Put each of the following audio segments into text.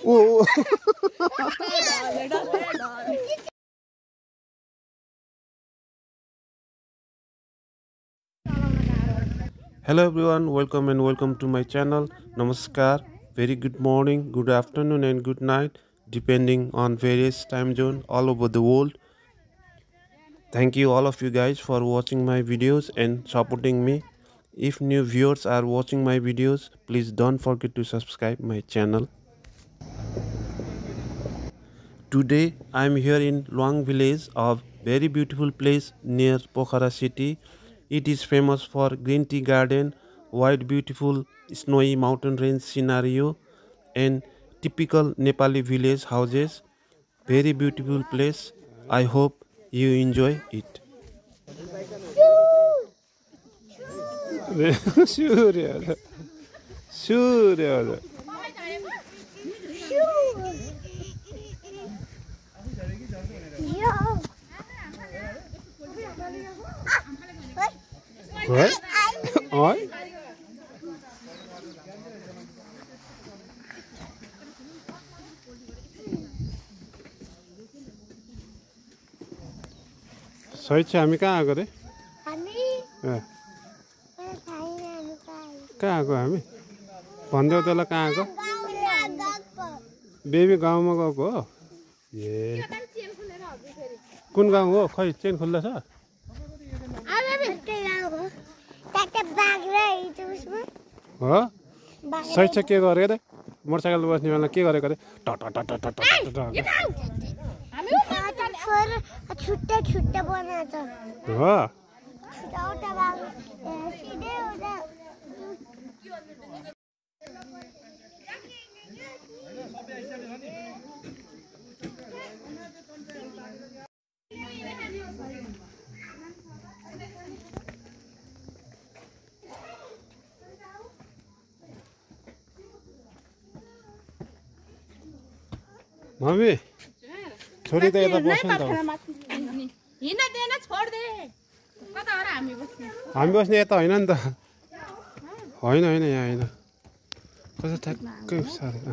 Oh. Hello everyone, welcome to my channel. Namaskar. Very good morning, good afternoon and good night depending on various time zone all over the world. Thank you all of you guys for watching my videos and supporting me. If new viewers are watching my videos, please don't forget to subscribe my channel. Today I am here in Luang village, a very beautiful place near Pokhara city. It is famous for green tea garden, wide beautiful snowy mountain range scenario and typical Nepali village houses. Very beautiful place. I hope you enjoy it. Sure. What? Oi? सही छ हामी कहाँ आएको रे कहाँ आएको हामी भन्देऊ तँलाई कहाँ आएको बेबी गाउँमा गएको हो ए कुन गाउँ हो खै चेन खुल्ला छ हो सही छ के गरे रे मोटरसाइकल बस्ने बेला के गरेको रे छुट्टै छुट्टै बनाउँछ हो मम्मी छोरी त यता बस्नु त हिँड देन छोड दे कता हो र हामी बस्ने हामी बस्ने यता होइन नि त होइन यहाँ होइन कस्तो ठ्याक्कै साह्रो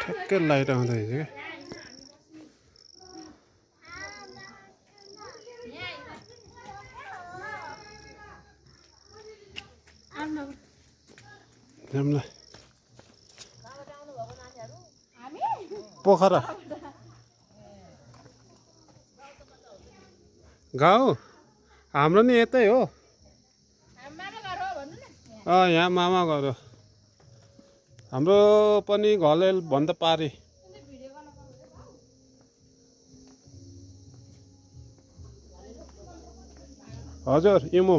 ठ्याक्कै लाइट आउँदैछ क्या जाउँला पोखरा गाउँ हाम्रो नि यतै हो यहाँ मामा घर हो हाम्रो पनि घलेल भन्दा पारे हजुर इमो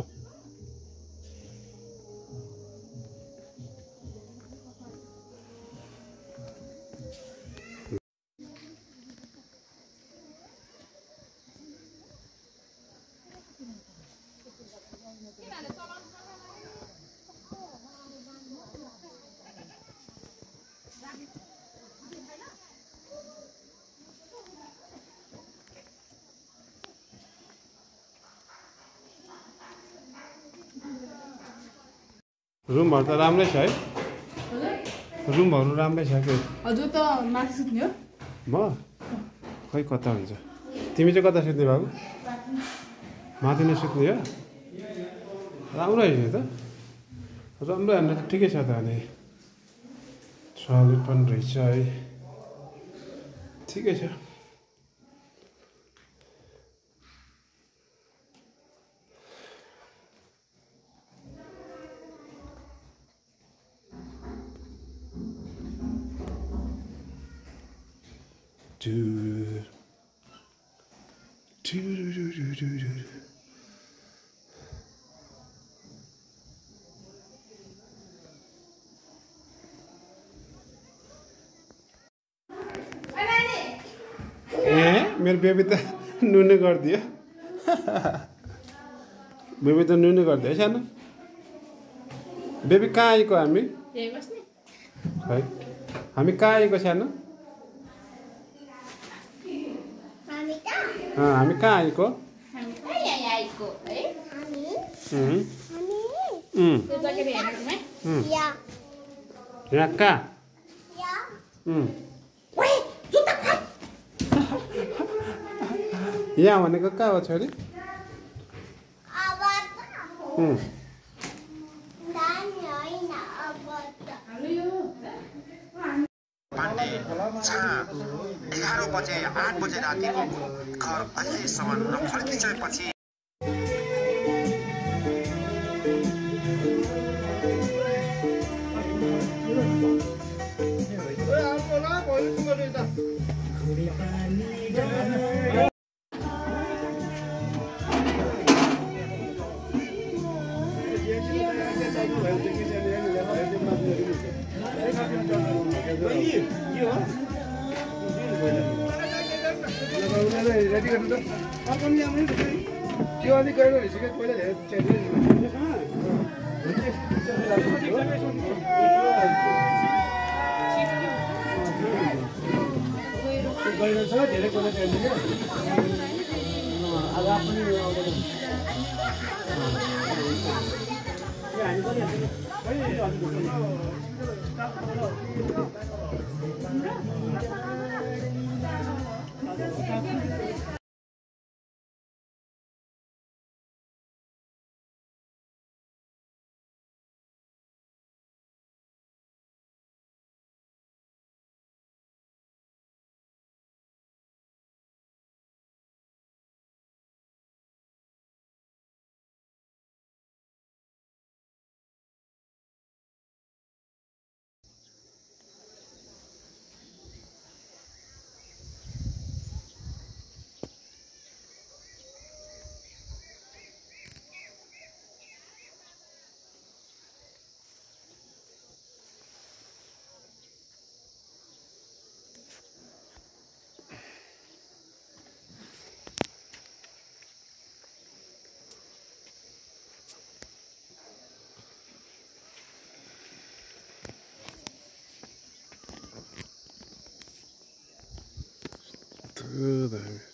रुमहरु त राम्रै छ है रुमहरु राम्रै छ के हजुर त माथि सुत्ने हो म खै कता हुन्छ तिमी चाहिँ कता सुत्ने बाबु माथि नै सुत्ने हो राम्रो हैन त राम्रो हैन त ठिकै छ त अनि सलिड पनि रहेछ है ठिकै छ मेरो बेबी त नुने गरिदियो बेबी त नुने गरिदियो है सानो बेबी कहाँ आएको हामी है हामी कहाँ आएको सानो हामी कहाँ आएको यहाँ कहाँ यहाँ भनेको कहाँ हो छोरी पाण्डे 11 बजे 8 बजे रातिको घर अहिलेसम्म नफर्किसकेपछि त्यो अलिक गएर रहेछ क्या पहिला धेरै कुरा चाहिन्छ अब आफ्नो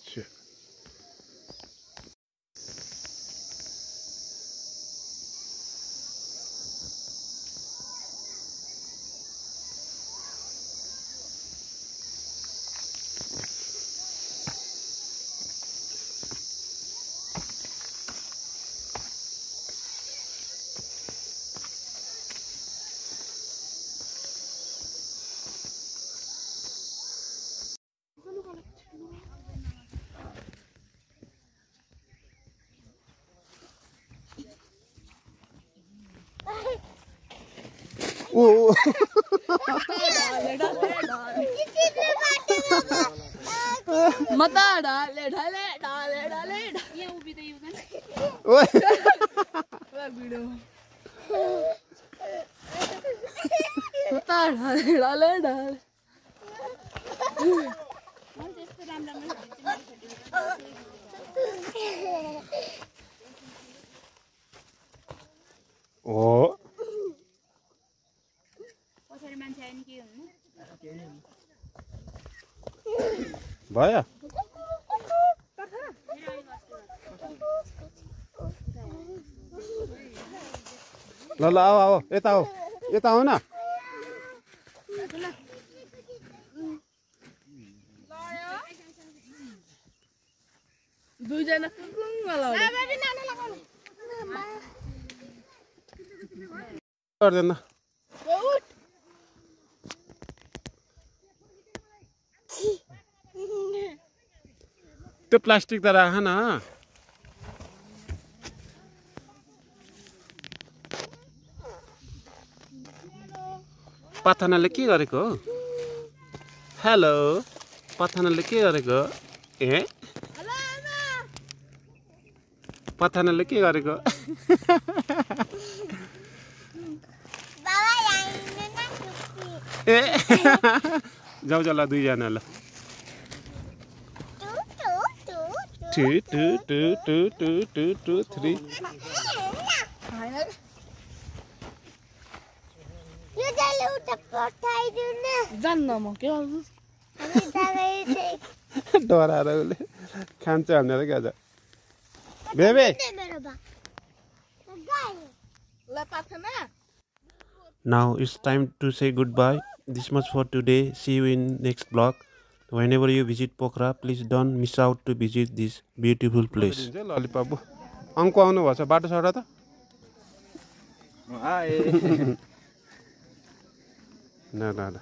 Shit. Oh. मता डाले डाले डाले डाले ये उभी त यो गन ओए भिडियो मता डाले डाले डाले मन त्यस्तो राम्रो ओ कसरी मान्छे आइन के हुनु भयो ल ल आओ आओ यता आऊ न दुईजना गर्दैन त्यो प्लास्टिक त राख न पथानाले के गरेको हेलो पथानाले के गरेको ए पथानाले के गरेको ए जाऊ ल दुईजना ल 2 2 2 2 2 2 2 3 यो जले उता पठाइदिउ न जान्न म के गर्छु हामी जाँदै डराएर उसले खान्छ भनेर क्या छ बेबे मेरो बा गाई ल पाथना Now it's time to say goodbye. This much for today. See you in next vlog. Whenever you visit Pokhara, please don't miss out to visit this beautiful place. Lollipop. Uncle आउनु भएको छ बाटो सडा त आए ल ल ल